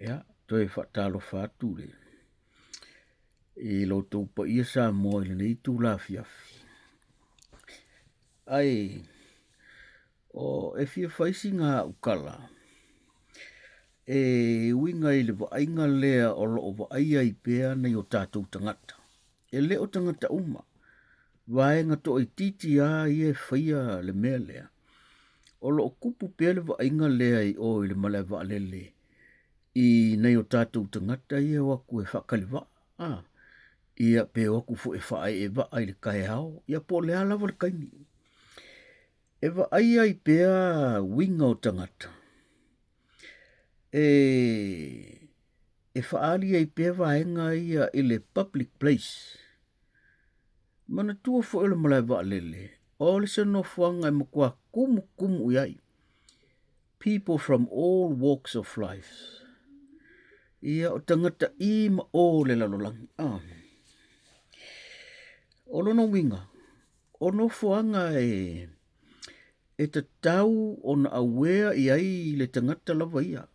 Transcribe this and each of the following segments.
Ia, toe faatalofa atu le i lo outou paia Samoa i lenei itula afiafi. Ae o e fia fai sina au tala e uiga i le vaaiga lea o lo o vaai ai pea nai o tatou tagata. E le o tagata uma, vaega toaitiiti lava ia e faia le mea lea. O lo o tupu pea le vaaiga lea i o i le malae vaalele i nai o tatou tagata ia e o atu e faatali vaa, a, ia pe o atu foi e faaee vaa i le taeao, ia po o le a lava le taimi. E vaai ai pea uiga o tagata e faaali ai pea vaega ia i le public place. Manatua foi o le malae vaalele, o le se nofoaga e matua tumutumu i ai people from all walks of life. Ia, o tagata i ma o le lalolagi. Ah. O lona uiga, o nofoaga e tatau ona aware i ai le tagata lava ia,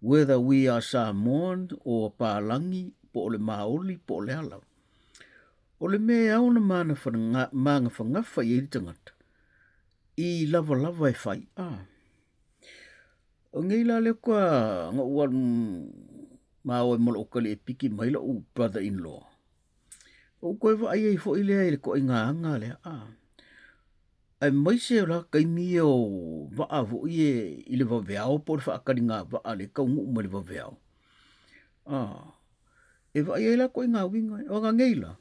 whether we are Samoan or Palangi, po o le Maoli, po o le a lava. O le mea e ao ona magafagafa i ai le tagata, i lavalava e fai. Ah. O nei la lea faatoa na ou alu ma o ai ma lou atalii e piki mai lou brother-in-law. Ou toe vaai ai foi lea i le toaiga aga lea, a. Aemaise o la taimi ia o vaa foi e i le vaveao po o le faataliga vaa lea e taunuu mai le vaveao. A, e vaai ai la toaiga uiga, o aga nei la.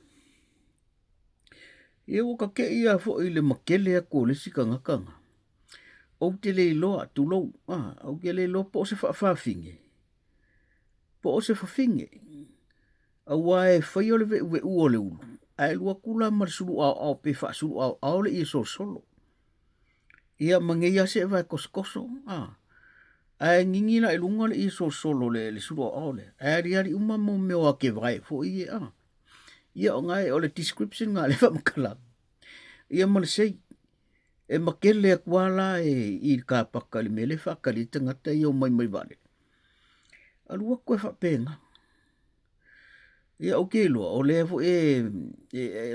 Ia ua tate'i lava foi i le makele atu o le isi tagata na. Ou te le iloa, tulou, a, ou te le iloa po o se faafafine, po o se fafine. Aua e faia le veʻuveʻu o le ulu, ae alu atu la ma le sulu aoao pe faasulu aoao le ie solosolo. Ia ma nei lava seʻe vae tosotoso, a. Ae gigi la i luga le ie solosolo le, le sulu aoao lea, ae aliali uma mo mea o akevae foi ia, a. Ia o na e, o le description na lea faamatala. Ia ma le sei. E makele atu lava la e, i le kapaka i le mea lea e faatali ai tagata ia o mai mai vaalele. Alu atu e faapena. Ia ou te iloa, o lea foi e,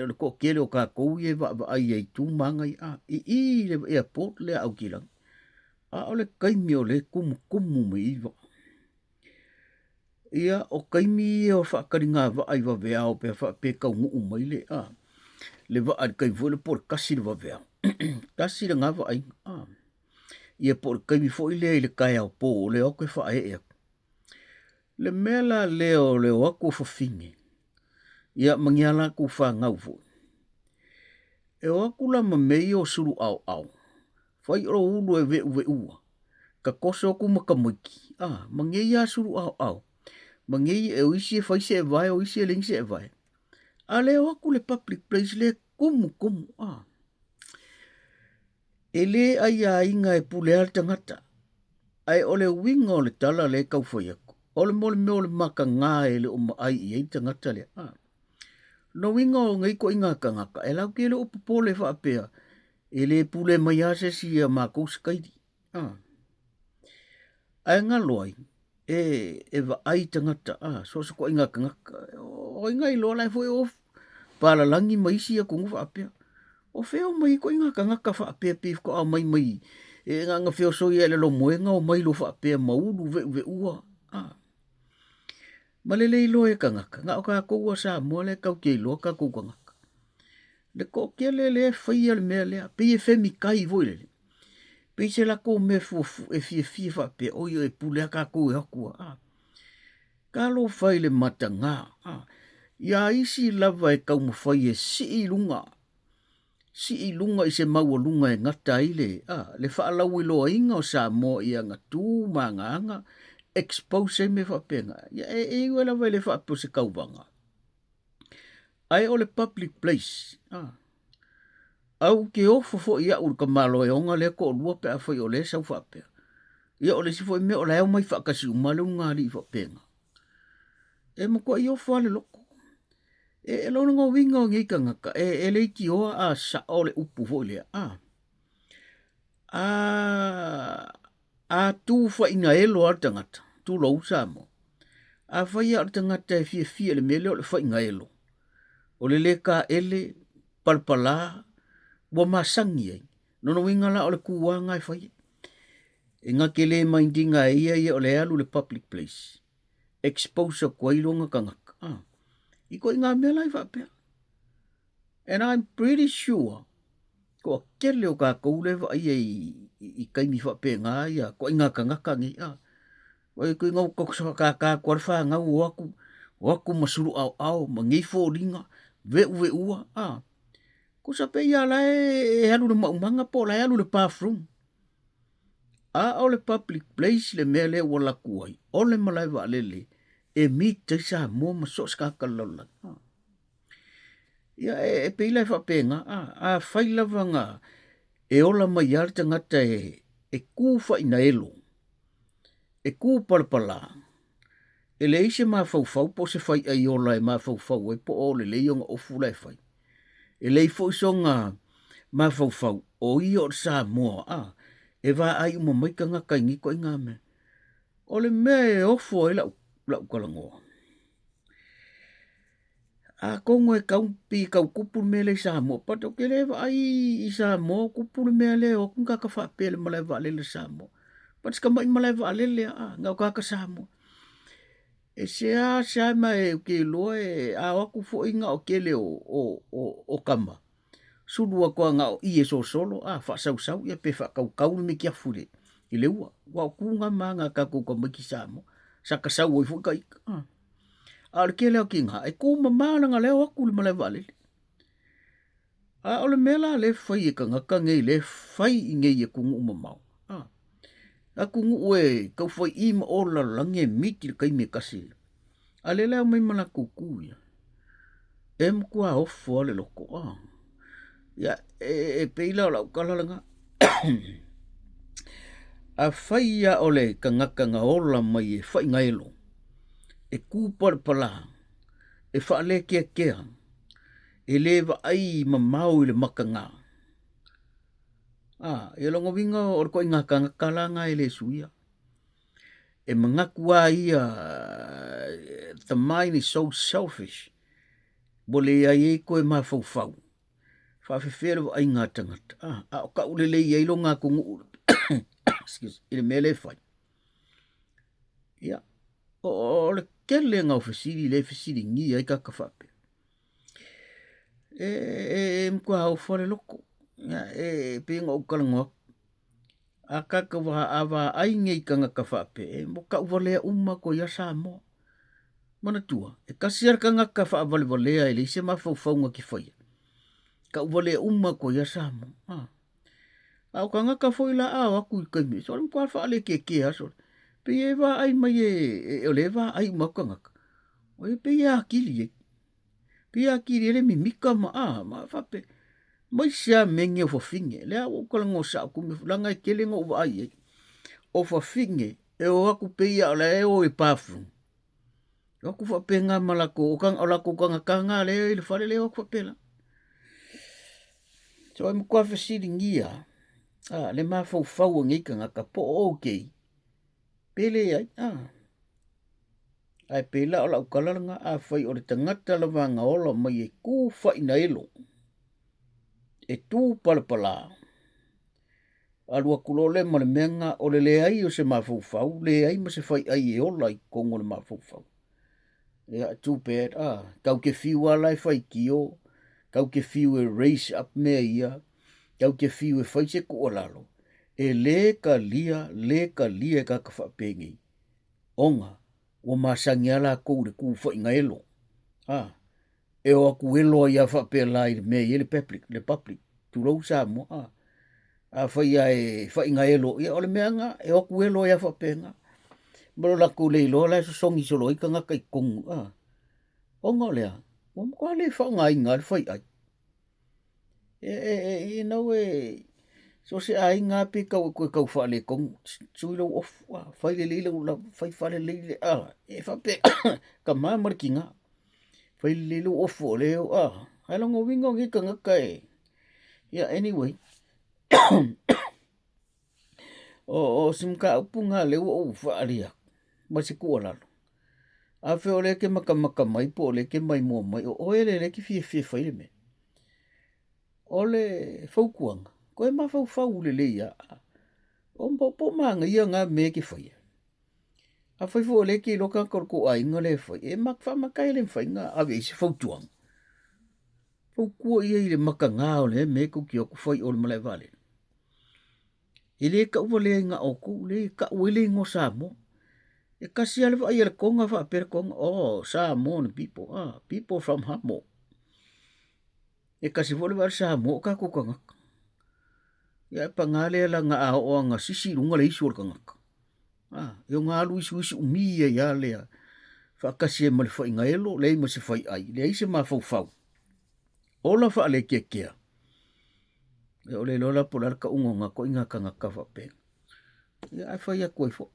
o le toatele o tatou ia e vaavaai i ai i tu ma aga ia, i i le airport lea a Aukilani. A o le taimi o lea e tumutumu mai ai vaa. Ia, o taimi ia o faataliga vaa i vaveao pe a faapea e taunuu mai le, a, le vaa i le taimi foi lea po o le 1 le vaveao. Tasi lena vaaiga, a. Ia po o le taimi foi lea i le taeao po o lea o atu e faaee atu. Le mea la lea o le o atu o fafine, ia ma ni a latou fanau foi, e o atu la ma mea ia o sulu aoao, fai o ulu e veʻuveʻua, tatoso atu ma tamaiti, a, ma nei lava sulu aoao, ma nei, o isi e fai seevae, o isi e leai ni seevae. A lea o atu le public place lea e tumutumu, a. E le aiaina e pule lava le tagata, ae o le uiga o le tala lea e tau fai atu, o le mo le mea o le mataga e le o maai i ai le tagata lea. A. Lona uiga o nei ituaiga tagata, e latou te le o popole faapea, e le pule mai lava se isi ia matou sikaili. A. Ae galo ai, e vaai tagata, a, so o se ituaiga tagata. O ai na iloa la e foi o palalagi ma isi atunuu faapea. O fea o mai ai ituaiga tagata faapea pei faatoa omai mai e na ona feosoi lava i le lomoega omai loa faapea ma ulu veʻuveʻua, a. Ma le le iloa e tagata, na o tatou a Samoa la e tatou te iloa tatou tagata. Le toatele lea e faia le mea lea, pei e femikai foi lele. Pei se latou mea e fiafia faapea, oi e pule lava tatou e o atu a. Talofa i le mataga, a. Ia isi lava e taumafai e sii i luga, sii i luga i se maualuga e gata ai le, a, le faalauiloaina o Samoa i ana tu ma ana aga, expose ai mea faapena. Ia e, e ui lava e le faapea o se tauvaga. Ae o le public place, a. A ou te ofo foi au i le tamaloeoga lea toalua pe afai o lea e sau faapea. Ia o le isi foi mea o la e omai faatasi uma le ulugalii faapena. E matuai ofo lava le loto. E lona uiga o nei tagata, e leitioa a sao le upu foi lea, a, a, a tu fainaelo lava le tagata. Tulou Samoa. Afai lava o le tagata e fiafia i le mea lea o le faigaelo, o le le kaele, palapala, ua masani ai. Lona uiga la o le kū lava lena e fai ai. E na te le mind ina e ia ia o le alu i le public place, expose atu ai lona tagata. Ah, i ituaiga mea la i faapea. And I'm pretty sure toatele o tatou lea e vaaia i taimi faapena ia ituaiga tagata nei. Ah, Ua atu ina ua faatata atu lava le fanau o atu, o atu ma sulu aoao ma nei foliga, veuveua, a. Tusa pei lava o la e alu i le maumaga po o la e alu i le bathroom. A o le public place le mea lea ua alu atu ai, o le malae vaalele e meet ai Samoa ma so o se tagata o le lalolagi. Ia e pei la e faapena, a, afai lava na e ola mai lava le tagata e tu fainaelo, e tu palapala, e leai se mafaufau po o se faiai ola e mafaufau ai po o lelei ona ofu la e fai. E leai foi sona mafaufau o ia o le Samoa, a, e vaai uma mai tagata i nei ituaiga mea. O le mea e ofo ai lau, lau talanoa, Atonu e tau pei e tau tupu le mea lea i Samoa but ou te le vaai i Samoa o tupu le mea lea e o atu ni tagata faapea i le malae vaalele i Samoa. But si tamai malae vaalele lava a, na o tagata Samoa. E seasea ma ou te iloa e a o atu foi na o tele o tama, sulu atu lava na o ie sosolo a, faasausau ia pe faatautau le mitiafu i le ua. Aua o tu na ma aga a tatou tamaiti Samoa, sa ta sau ai foi ta ita. A o le tele o tina, e tu mama leaga o lea e o atu i le malae vaalele. A o le mea la lea e fai e tagata nei lea e fai i nei atunuu mamao, a, atunuu e tau fai i ma o le lalolagi e miti i le taimi e tasi, a o lea la e omai ma latou tu ia, e matua ofo lava le loto, a. Ia, e pei la o lau tala lena. Afai lava o le tagata na ola mai e faigaelo, e kū palapala, e faalekeakea, e le vaai mamao i le makaga. A, ia lona uiga o le ituaiga tagata la lena e le suia. E manatu lava ia, the mind is so selfish, ua leai ai toe mafaufau, faafefea le vaaiga a tagata, a, a o taulelei ai lona atunuu i le mea lea e fai. Ia, o le tele na o fesili lea e fesiligia ai tagata faapea. E, e, e matua ofa le loko. Ia, e, pei ona ou talanoa atu. A tatou a vaai nei i tagata faapea, e mo tauvalea uma atu ai lava Samoa. Manatua, e tasi lava le tagata faavalevalea e leai se mafaufauga te faia. Tauvalea uma atu ai lava Samoa. Ah. A o tagata foi la a o atu i taimi, so o le matua faalekeekea sole. Pei e vaai mai e, e, o lea e vaai uma atu tagata. O ia pei e atili ai. Pei e atili ai le mimika ma a, ma faapea. Mai se a mea nei o fafine. Lea ua ou talanoa sao atu, leaga e tele na ou vaai ai. O fafine e o atu pei a o la e o i bathroom. O atu faapena ma latou, o, o latou tagata na lea i le fale lea o atu faapela. So e matua fesiligia a, le mafaufau o nei tagata po o okay pe leai. A. Ae pei la o lau tala lena, afai o le tagata lava na ola mai e tu fainaelo, e tu palapala, alu atu loa lea ma le mea lena, o le leai o se mafaufau, leai ma se faiai e ola i totonu o le mafaufau. Ia, too bad, ah, tau te fiu lava la e faitio, tau te fiu e raise up mea ia, tau te fiu e fai se tuualalo, e le talia, le talia e tagata faapenei, ona ua masani lava latou i le tu faigaelo, ah, e o atu elo ai lava faapela i le mea e i ai le public, le public, tulou Samoa, a. Afai lava e faigaelo, ia o le mea lena, e o atu elo ai lava faapena. Ma lo latou le iloa la e sosogi solo ai tagata i totonu, a. Ona o le a? Ua matua le faaaogaina lava le faiai. E, e, e, you know, e, so o se aiga lava pe tau e tau faaletonu, sui lou ofu, a, fai lelei lau, lau fai faalelei le, a, e faapea, tama ma le tiga. Fai lelei lou ofu o lea, a, ae lona uiga o nei tagata e, ia, anyway, o, o si mataupu lena lea ua ou faaalia atu. ma se tuualalo, afai o lea e te matamata mai po o lea e te maimoa mai, o oe lea e te fiafia e fai le mea. O le fautuaga, toe mafaufau lelei lava. O po o manaia na mea e te faia. Afai foi o lea e te iloa tagata o le tou aiga lea e fai, e faamata e le mafai ona ave i ai se fautuaga. Fautua i ai i le mataga o lea mea e tou te o atu fai i o i le malae vaalele. E le tauvalea i na outou, leai e tau ai le igoa Samoa. E tasi lava le vaai a le Toga faapea le Toga, oh, Samoan people, ah, people from Hamo. E tasi foi le vaai a le Samoa, o tatou tagata. Ia ae paga lea laga a oo lava ina sisi i luga le isu o le tagata. Ah, e ona alu isuisu umi ai lava lea faatasi ai ma le faigaelo, leai ma se faiai, leai se mafaufau. Ola faalekeakea. Ia o le iloa la po o le a le tauga o na ituaiga tagata faapena. Ia ae fai atu ai foi.